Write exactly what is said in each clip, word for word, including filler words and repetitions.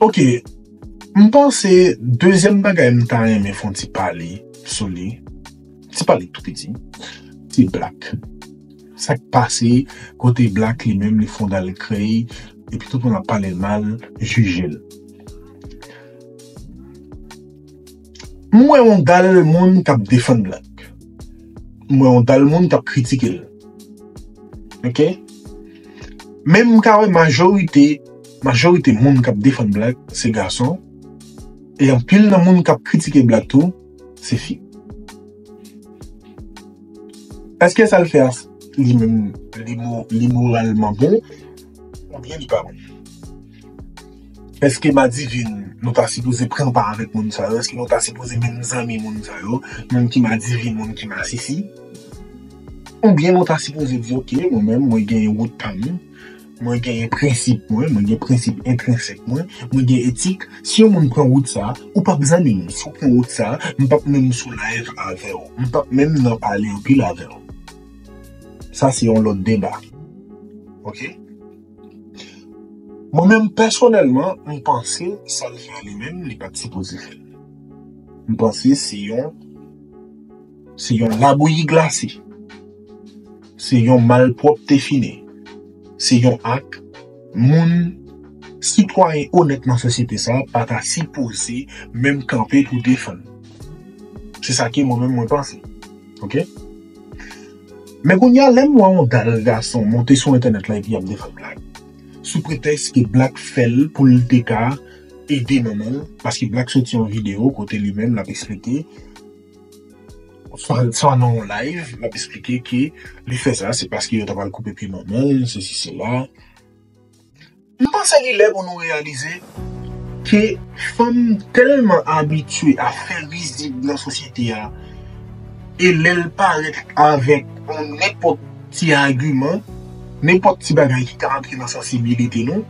Ok, m panse dezyèm bagay m ta renmen fè yon ti pale sou li, ti pale tou piti, se Black. Sa k pase kote Black li menm li fè yon dal krèy, epi tout moun ap pale l mal, jije l. M wè yon dal moun k ap defann Black. M wè yon dal moun k ap kritike l. Ok? Men m ka wè majorite, majorite moun k ap defann Black se gason. E anpil nan moun k ap kritike Black tou, se fi. Èske sa l fè a, li menm, li mo-, li moralman bon, oubyen li pa bon? Èske Madivin, nou ta sipoze pran pa avèk moun sa yo? Èske nou ta sipoze menm zanmi moun sa yo? Moun ki Madivin, moun ki masisi? Oubyen nou ta sipoze di, ok, mwen menm, mwen gen wout pa m, mwen gen prensip mwen, mwen gen prensip entrensèk mwen, mwen gen etik. Si yon moun pran wout sa, ou p ap zanmi m. Si w pran wout sa, m p ap menm sou live avè w. M p ap menm nan pale anpil avè w. Sa se yon lòt deba. Ok? Mwen menm pèsonèlman, m panse sa l fè a li menm, li pa t sipoze fè l. M panse se yon, se yon labouyi glase. Se yon malpwòpte fini. Se yon ak moun, sitwayen onèt nan sosyete sa a pa ta sipoze menm kanpe pou defann. Se sa ke mwen menm mwen panse. Ok? Men kounye a, lè m wè yon dal gason monte sou entènèt la epi y ap defann Black, sou pretèks ke Black fè l pou l te ka ede manman l, paske Black soti yon videyo kote li menm l ap eksplike, swa, swa nan yon live, l ap eksplike ke li fè sa, se paske yo ta pral koupe pye manman l, sesi, sela. M panse li lè pou nou reyalize ke fanm tèlman abitye a fè rizib nan sosyete a, e lè l parèt avèk yon nenpòt ti agiman, nenpòt ti bagay ki ka antre nan sansibilite nou,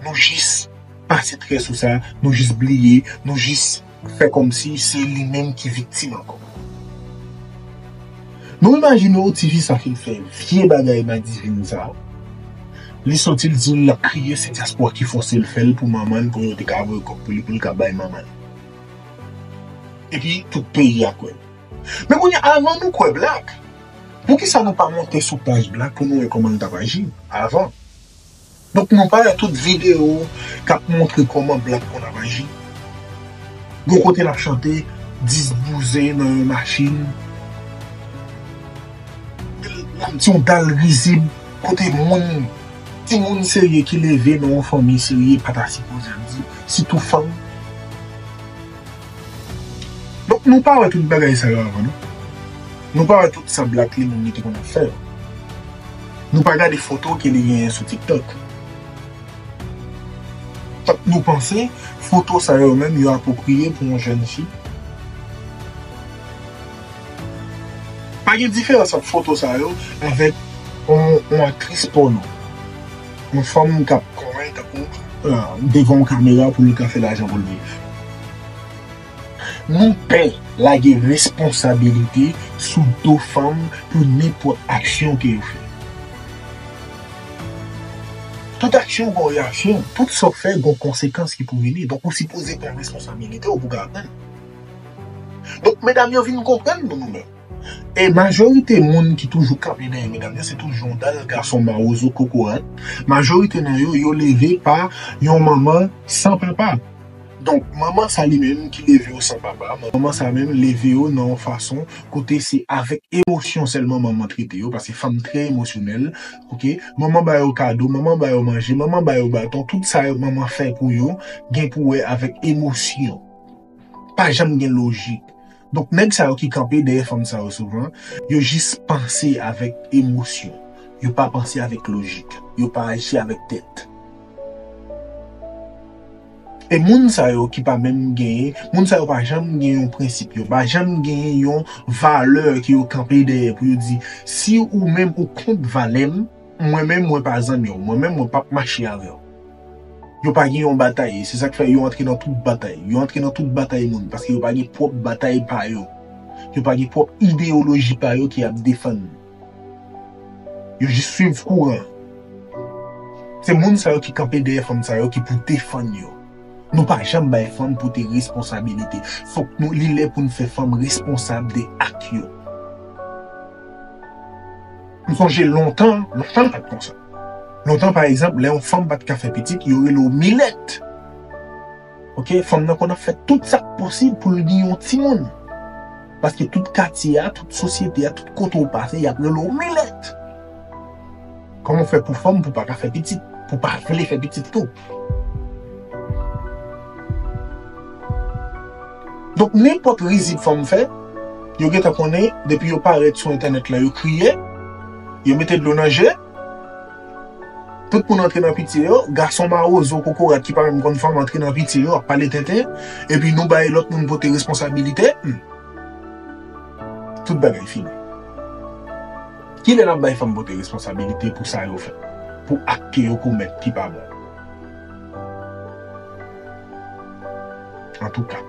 nou jis pase trè sou sa, nou jis bliye, nou jis fè kòmsi se li menm ki viktim ankò. Nou imajine w, ti fi sa fin fè vye bagay Madivin sa. Li soti, l di l ap kriye, se dyaspora ki fòse l fè l pou manman l, pou yo te ka voye kòb pou li, pou l ka bay manman l. Epi, tout peyi a kwè l. Men kounye a, avan nou kwè Black, poukisa nou pa monte sou paj Black pou nou wè kòman l t ap aji avan? Donk, nou pa wè tout videyo k ap montre kòman Black konn ap aji. Gon kote l ap chante dis bouzen nan yon machin. L ap di yon dal rizib kote moun, timoun serye ki leve nan yon fanmi serye pa ta sipoze ap di, sitou fanm. Donk, nou pa wè tout bagay sa yo avan, non. Nou pa wè tout sa Black li menm li te konn ap fè yo. Nou pa gade foto ke li genyen sou TikTok. Donk, nou panse foto sa yo menm yo apwopriye pou yon jèn fi? Pa gen diferans ant foto sa yo avèk yon, yon aktris pòno. Yon fanm k ap konyen tankou, euh, devan yon kamera pou li ka fè lajan pou l viv. Nou pè lage responsabilite sou do fanm pou nenpòt aksyon ke yo fè. Tout aksyon gon reyaksyon, tout sa w fè gon konsekans ki pou vini. Donk, ou sipoze pran responsabilite w pou ka aprann. Donk, medam yo vin konprann nou, nou menm. E majorite moun ki toujou kanpe dèyè medam yo, se toujou yon dal gason mawozo kokorat. Majorite nan yo, yo leve pa yon manman san papa. Donk, manman sa li menm ki leve yo san papa, manman sa menm leve yo nan yon fason kote se avèk emosyon sèlman manman trete yo, paske fanm trè emosyonèl, ok? Manman ba yo kado, manman ba yo manje, manman ba yo baton, tout sa yo manman fè pou yo, gen pou wè avèk emosyon. Pa janm gen lojik. Donk, nèg sa yo ki kanpe dèyè fanm sa yo souvan, yo jis panse avèk emosyon. Yo pa panse avèk lojik. Yo pa aji avèk tèt. E moun sa yo ki pa menm genyen, moun sa yo pa janm gen yon prensip, yo pa janm gen yon valè ke yo kanpe dèyè pou yo di, si ou menm ou kont valè m, mwen menm mwen pa zanmi w, mwen menm mwen p ap mache avè w. Yo pa gen yon batay, se sa k fè yo antre nan tout batay. Yo antre nan tout batay moun, paske yo pa gen pwòp batay pa yo. Yo pa gen pwòp ideyoloji pa yo ki ap defann. Yo jis swiv kouran. Se moun sa yo ki kanpe dèyè fanm sa yo ki pou defann yo. Nou pa janm bay fanm pote responsabilite. Fòk nou, li lè pou n fè fanm responsab de ak yo. M sonje lontan, lontan pa t konsa. Lontan, pa egzanp, lè yon fanm pa t ka fè pitit, yo rele w milèt. Ok, fanm nan konn ap fè tout sa k posib pou l gen yon timoun. Paske tout katye a, tout sosyete a, tout kote w pase, y ap rele w milèt. Kòman w fè pou fanm pou pa ka fè pitit, pou pa vle fè pitit tou? Donk, nenpòt rizib fanm fè, yo gentan konnen, depi yo parèt sou entènèt la, yo kriye, yo mete dlo nan je, tout moun antre nan pitye yo, gason mawozo kokorat ki pa menm konn fanm antre nan pitye yo, ap pale tenten, epi nou bay lòt moun pote responsabilite. Hmm. Tout bagay fini. Kilè n ap bay fanm pote responsabilite pou sa yo fè? Pou ak ke yo komèt ki pa bon? Antouka.